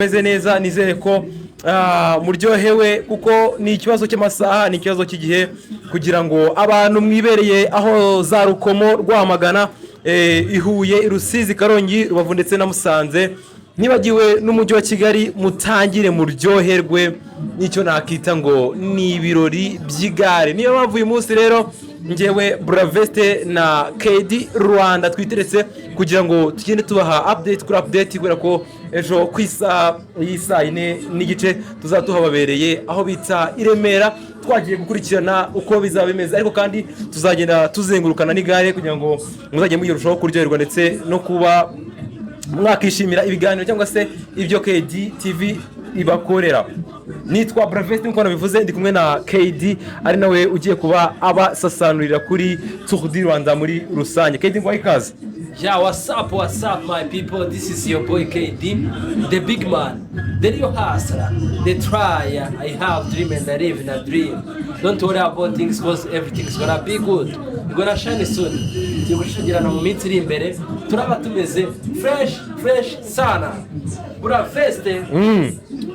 Meze neza, nizere ko muryohewe, kuko ni ikibazo cy'amasaha, ni ikibazo cy'igihe kugira ngo abantu mwibereye aho za Rukomo, Rwamagana, i Huye, i Rusizi, Karongi, Rubavu ndetse na Musanze, nibagiwe n'umujyi wa Kigali, mutangire muryoherwe n'icyo nakita ngo ni ibirori by'igare. Niyo mpamvu uyu munsi rero ngewe Buraveste na KD Rwanda twiteretse kugira ngo tugende tubaha update kuri update, kubera ko ejo ku isaha y'isaa 4:30 tuzaba tuhababereye aho bita i Remera, twagiye gukurikirana uko bizaba bimeze. Ariko kandi tuzagenda tuzengurukana n'igare kugira ngo muzajye murushaho kuryoherwa ndetse no kuba mwakishimira ibiganiro cyangwa se ibyo KD TV ibakorera. Nitwa Braveste nk'uko nabivuze, ndi kumwe na KD, ari nawe ugiye kuba abasasanurira kuri Tour du Rwanda muri rusange. KD, ngo ikaze. Yeah, what's up, what's up, my people? This is your boy KD, the big man, the real hustler, the try. I have dream and I live in a dream. Don't worry about things, 'cause everything's gonna be good. You're gonna shine soon. Turi gushingirana mu minsi iri imbere, turaba tumeze fresh, fresh sana. Buraveste,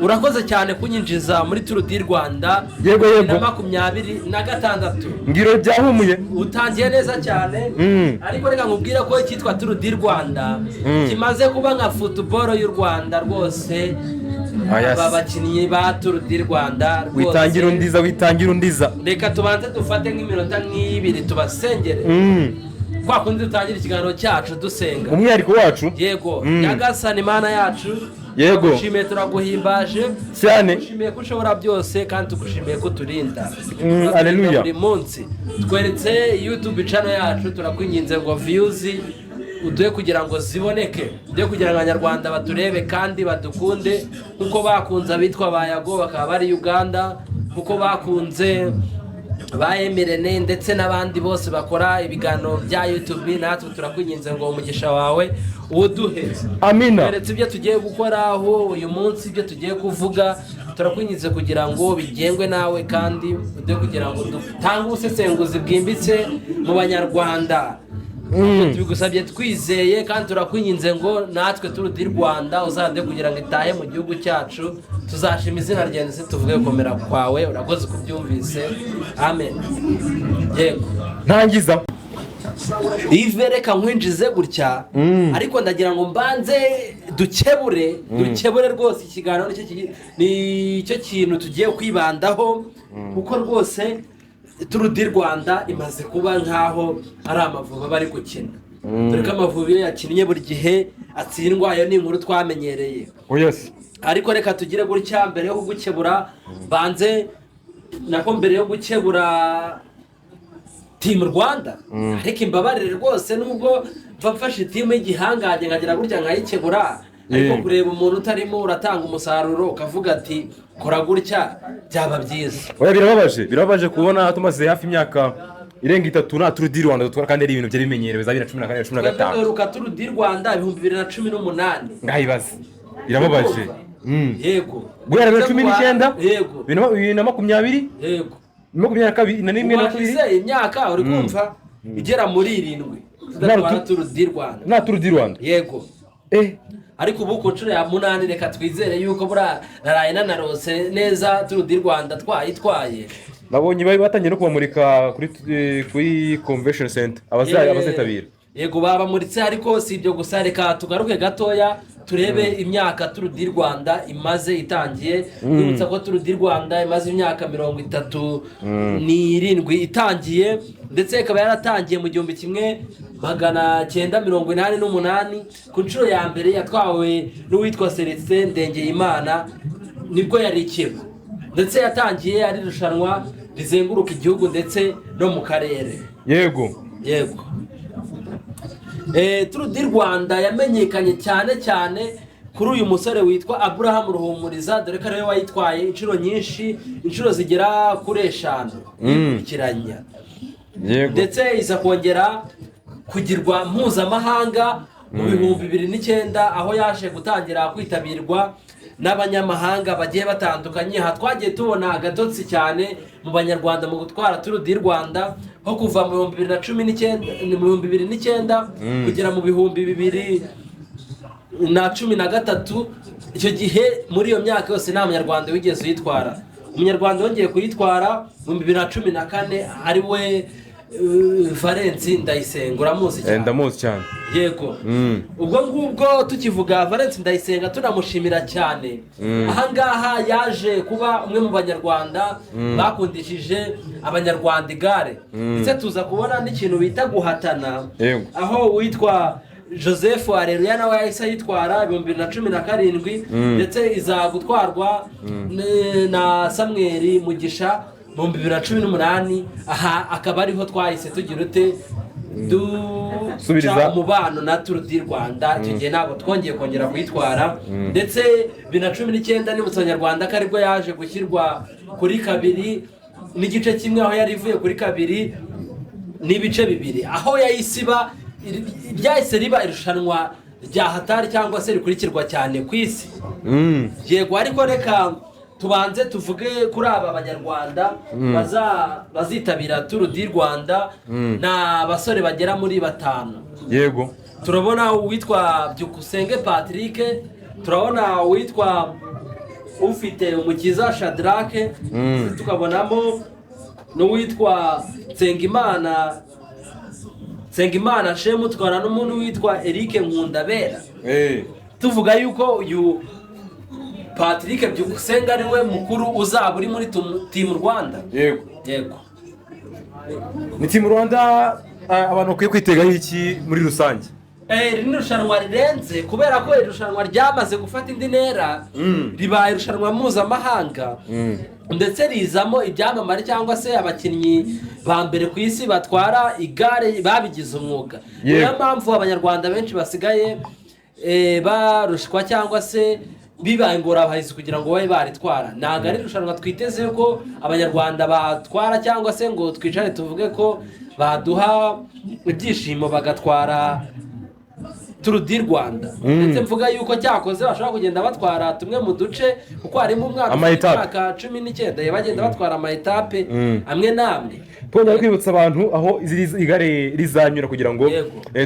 urakoze cyane kunyinjiza muri Tour du Rwanda 2026. Ngiro byahumuye. Utangiye neza cyane, ariko reka nkubwire ko icyitwa Tour du Rwanda kimaze kuba nka football y'u Rwanda rwose. Ah, yes. Aba bakinnyi ba Tour du Rwanda rwose, Witangira undiza, witangira undiza. Reka tubanze dufate nk'iminota nk'ibiri tubasengere, kwa kundi dutangira ikiganiro cyacu dusenga. Umwihariko wacu. Yego. Nyagasani Imana yacu, tugushimiye, turaguhimbaje. Cyane. Tugushimiye ko ushobora byose kandi tugushimiye ko uturinda. Uraturinda Haleluya. buri munsi. Tweretse YouTube channel yacu, turakwinginze ngo views uduhe kugira ngo ziboneke, uduhe kugira ngo Abanyarwanda baturebe kandi badukunde nkuko bakunze abitwa ba Yago bakaba bari Uganda, nkuko bakunze ba Emirene ndetse n'abandi bose bakora ibiganiro bya YouTube. Natwe turakwinginze ngo umugisha wawe uwuduhe. Amina. Tweretse ibyo tugiye gukoraho uyu munsi, ibyo tugiye kuvuga, turakwinginze kugira ngo bigengwe nawe kandi uduhe kugira ngo dutange ubusesenguzi bwimbitse mu Banyarwanda. Tubigusabye twizeye kandi turakwinginze ngo natwe Tour du Rwanda uzade kugira ngo itahe mu gihugu cyacu, tuzashima izina ryawe ndetse tuvuge gukomera kwawe. Urakoze kubyumvise, amen. Yego. Ntangiza. Ive, reka nkwinjize gutya, ariko ndagira ngo mbanze dukebure, dukebure rwose. Ikiganiro nicyo kintu tugiye kwibandaho, kuko rwose Tour du Rwanda imaze kuba nk'aho ari Amavubi aba ari gukina, dore ko Amavubi iyo yakinnye buri gihe atsindwa. Iyo ni inkuru twamenyereye. Oh yes. Ariko reka tugire gutya, mbere yo kugukebura, banze nako mbere yo gukebura Team Rwanda, ariko imbabarire rwose, nubwo mva mfashe team y'igihangange nkagira gutya nkayikebura, ariko kureba umuntu utarimo uratanga umusaruro ukavuga ati kora gutya, byaba byiza. Oya, birababaje, birababaje kubona tumaze hafi imyaka irenga 3 nta Tour du Rwanda dutwara, kandi ari ibintu byari bimenyerewe za 2014, cumi na Twebwe gatanu. duheruka Tour du Rwanda 2018. Ngahibaze, birababaje. Yego. Guhera 2019, 2020, 2022 na rimwe na kabiri. Hashize imyaka, uri kumva, igera muri 7 tudatwara Tour du Rwanda. Nta Tour du Rwanda. Yego. Ariko ubu ku nshuro ya munani, reka twizere yuko buriya naraye nanarose neza, Tour du Rwanda twayitwaye. Nabonye bari batangiye no kubamurika kuri convention center abazitabira. Yego, babamuritse. Ariko si ibyo gusa, reka tugaruke gatoya turebe imyaka Tour du Rwanda imaze itangiye. Twibutsa ko Tour du Rwanda imaze imyaka 37 itangiye, ndetse ikaba yaratangiye mu 1988 ku nshuro ya mbere. Yatwawe n'uwitwa Celestin Ndengeyimana, nibwo yari ikiba, ndetse yatangiye ari irushanwa rizenguruka igihugu ndetse no mu karere. Yego. Tour du Rwanda yamenyekanye cyane cyane kuri uyu musore witwa Abraham Ruhumuriza, dore ko ariwe wayitwaye inshuro nyinshi, inshuro zigera kuri 5 yikurikiranya. Ndetse iza kongera kugirwa mpuzamahanga mu 2009, aho yaje gutangira kwitabirwa n'abanyamahanga bagiye batandukanye. Aha twagiye tubona agatotsi cyane mu Banyarwanda mu gutwara Tour du Rwanda, nko kuva mu 2019, mu 2009 kugera mu 2013. Icyo gihe muri iyo myaka yose nta munyarwanda wigeze uyitwara. Umunyarwanda wongeye kuyitwara mu 2014 ari we Valens Ndayisenga, uramuzi cyane. Ndamuzi cyane. Yego. Ubwo ngubwo tukivuga Valens Ndayisenga, tunamushimira cyane, ahangaha yaje kuba umwe mu banyarwanda bakundishije abanyarwanda igare, ndetse tuza kubona n'ikintu bita guhatana, aho uwitwa Joseph Areruya nawe yahise ayitwara 2017, ndetse iza gutwarwa na Samuel Mugisha mu 2018. Aha akaba ariho twahise tugira ute, duca Subiriza. umubano na Tour du Rwanda. Icyo gihe ntabwo twongeye kongera kuyitwara. Ndetse 2019, nibutsa abanyarwanda ko aribwo yaje gushyirwa kuri 2.1, aho yari ivuye kuri 2.2, aho yahise iba ryahise riba irushanwa rya hatari cyangwa se rikurikirwa cyane ku isi. Yego, ariko reka tubanze tuvuge kuri aba banyarwanda bazitabira Tour du Rwanda. Ni abasore bagera muri batanu. Turabona uwitwa Byukusenge Patrick, turabona uwitwa ufite Umukiza Shadrake, tukabonamo n'uwitwa Nsengimana Shemu, tukabona n'umuntu witwa Eric Nkundabera. Tuvuga yuko uyu Patrick Byukusenge ari we mukuru uzaba uri muri Team Rwanda. Yego. Ni Team Rwanda, abantu bakwiye kwitegaho iki muri rusange? Iri ni irushanwa rirenze, kubera ko iri rushanwa ryamaze gufata indi ntera, ribaye irushanwa mpuzamahanga, ndetse rizamo ibyamamare cyangwa se abakinnyi ba mbere ku isi batwara igare babigize umwuga. Niyo mpamvu abanyarwanda benshi basigaye barushwa cyangwa se bibaye ingorabahizi kugira ngo babe baritwara. Ntabwo ari irushanwa twiteze ko abanyarwanda batwara cyangwa se ngo twicare tuvuge ko baduha ibyishimo bagatwara Tour du Rwanda. Ndetse mvuga yuko cyakoze bashobora kugenda batwara tumwe mu duce, kuko harimo umwaka Ama ufite etape. imyaka 19, bagenda batwara ama etape amwe n'amwe. Twongera kwibutsa abantu aho igare rizanyura kugira ngo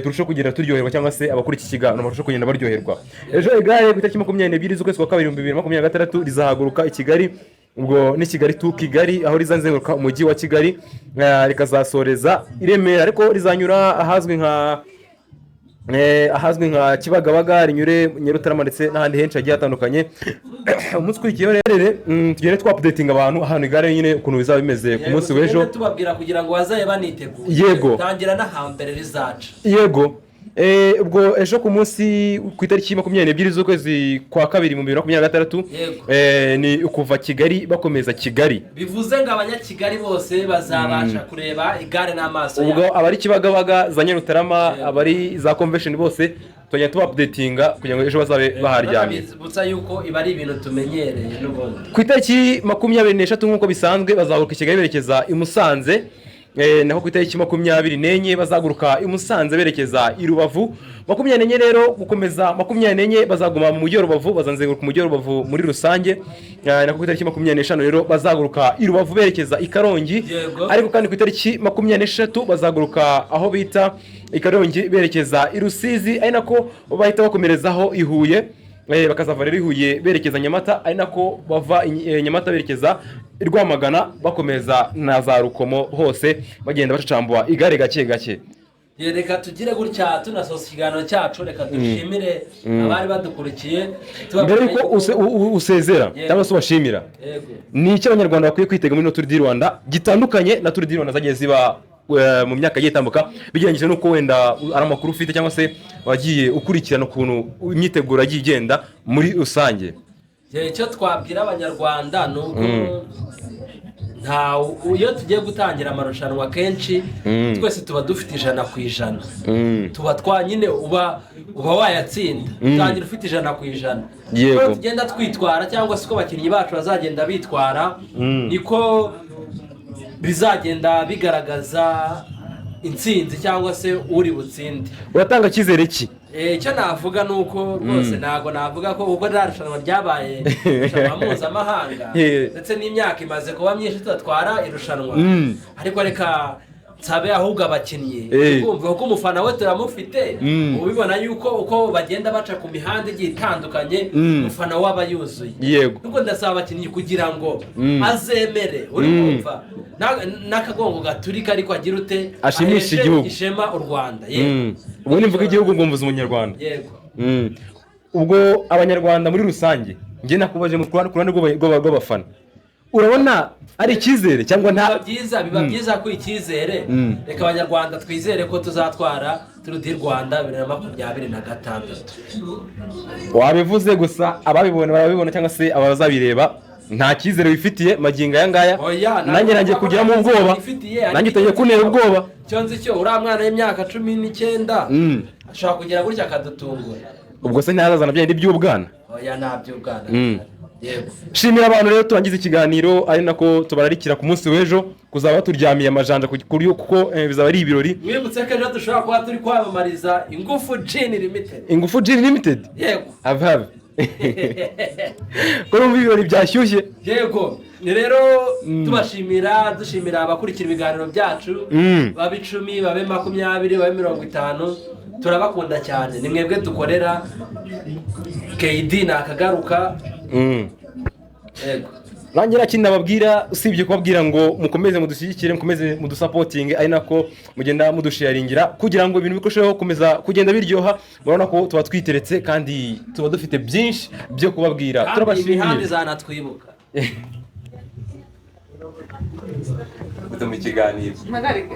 turusheho kugenda turyoherwa, cyangwa se abakora iki kiganiro barusheho kugenda baryoherwa. Ejo igare ku itariki 22 z'ukwezi kwa kabiri 2026 rizahaguruka i Kigali, ubwo ni Kigali to Kigali, aho rizazenguruka umujyi wa Kigali, rikazasoreza i Remera, ariko rizanyura ahazwi nka Kibagabaga, rinyure Nyarutarama ndetse n'ahandi henshi hagiye hatandukanye. Umunsi ukurikiyeho rero, tugende twa-updatinga abantu ahantu igare nyine ukuntu bizaba bimeze ku munsi w'ejo. Tugende tubabwira kugira ngo bazabe baniteguye. Tangira n'ahambere rizaca. Yego. Ubwo ejo ku munsi ku itariki 22 z'ukwezi kwa kabiri mu 2026, ni ukuva Kigali bakomeza Kigali. Bivuze ngo abanyakigali bose bazabasha kureba igare n'amaso Ubwo yabo. abari Kibagabaga, za Nyarutarama, abari za Convention bose tujya tuba-updatinga kugira ngo ejo bazabe baharyamye. Banabibutsa yuko iba ari ibintu tumenyereye n'ubundi. Ku itariki 23, nk'uko bisanzwe, bazahaguruka i Kigali berekeza i Musanze. Naho ku itariki 24 bazahaguruka i Musanze berekeza i Rubavu. 24 rero gukomeza 24 bazaguma mu mujyi wa Rubavu, bazazenguruka umujyi wa Rubavu muri rusange. Naho ku itariki 25 rero bazahaguruka i Rubavu berekeza i Karongi. Ariko kandi ku itariki 23 bazahaguruka aho bita i Karongi berekeza i Rusizi, ari nako bahita bakomerezaho i Huye. Bakazava rero i Huye berekeza Nyamata, ari nako bava i Nyamata berekeza i Rwamagana, bakomeza na za Rukomo hose, bagenda bacacambua igare gake gake. Reka tugire gutya tunasoza ikiganiro cyacu, reka dushimire abari badukurikiye. Mbere yuko usezera cyangwa se ubashimira, ni icyo abanyarwanda bakwiye kwitega muri Tour du Rwanda gitandukanye na Tour du Rwanda zagiye ziba mu myaka igiye itambuka, bigereranyije n'uko wenda ari amakuru ufite cyangwa se wagiye ukurikirana ukuntu imyiteguro yagiye igenda muri rusange? Icyo twabwira abanyarwanda ni uko nta iyo tugiye gutangira amarushanwa kenshi twese tuba dufite 100%, tuba twa nyine uba wayatsinda, utangira ufite 100%. Uko tugenda twitwara cyangwa se uko abakinnyi bacu bazagenda bitwara, niko bizagenda bigaragaza intsinzi cyangwa se uri butsinde. Uratanga icyizere ki? Icyo navuga ni uko rwose ntabwo navuga ko kuko ririya rushanwa ryabaye irushanwa mpuzamahanga, ndetse n'imyaka imaze kuba myinshi tudatwara irushanwa, ariko reka Nsabe ahubwo abakinnyi kumva ko umufana we turamufite. Ubibona yuko uko bagenda baca ku mihanda igiye itandukanye, umufana we aba yuzuye. Nubwo ndasaba abakinnyi kugira ngo azemere, uri kumva, n'akagongo gaturika, ariko agira ute? Ashimishe Aheshe igihugu. ishema u Rwanda, yego. Ubwo nimvuga igihugu ngo mvuze umunyarwanda. Yego. Ubwo abanyarwanda muri rusange, njye nakubaje mu ku ruhande rw'abafana, urabona ari icyizere cyangwa nta? Biba byiza ko icyizere, reka abanyarwanda twizere ko tuzatwara Tour du Rwanda 2026. Wabivuze gusa, ababibona barabibona cyangwa se abazabireba, nta cyizere wifitiye magingo aya ngaya. Oya, Nanjye nangiye kugiramo ubwoba. Ifitiye, ariko Nanjye utangiye kuntera ubwoba. Icyo nzi cyo, uriya mwana w'imyaka 19 ashobora kugira gutya akadutungura. Ubwo se ntazazana bya bindi by'ubwana? Oya, nta by'ubwana. Yego. Shimira abantu rero, turangiza ikiganiro, ari nako tubararikira ku munsi w'ejo kuzaba turyamiye amajanja kuko bizaba ari ibirori. Mwibutse ko ejo dushobora kuba turi kwamamariza Ingufu Gin Limited. Ingufu Gin Limited. Yego. Have have ko numva ibirori byashyushye. Yego, ni rero tubashimira, dushimira abakurikira ibiganiro byacu, babe 10, babe 20, babe 50, turabakunda cyane, ni mwebwe dukorera. KD nakagaruka. Yego. Nanjye nta kindi nababwira usibye kubabwira ngo mukomeze mudushyigikire, mukomeze mudusapotinge, ari nako mugenda mudusharingira kugira ngo ibintu birusheho gukomeza kugenda biryoha. Murabona ko tuba twiteretse kandi tuba dufite byinshi byo kubabwira. Kandi imihanda Turabashimiye. izanatwibuka. Mu kiganiro. Mpagarike.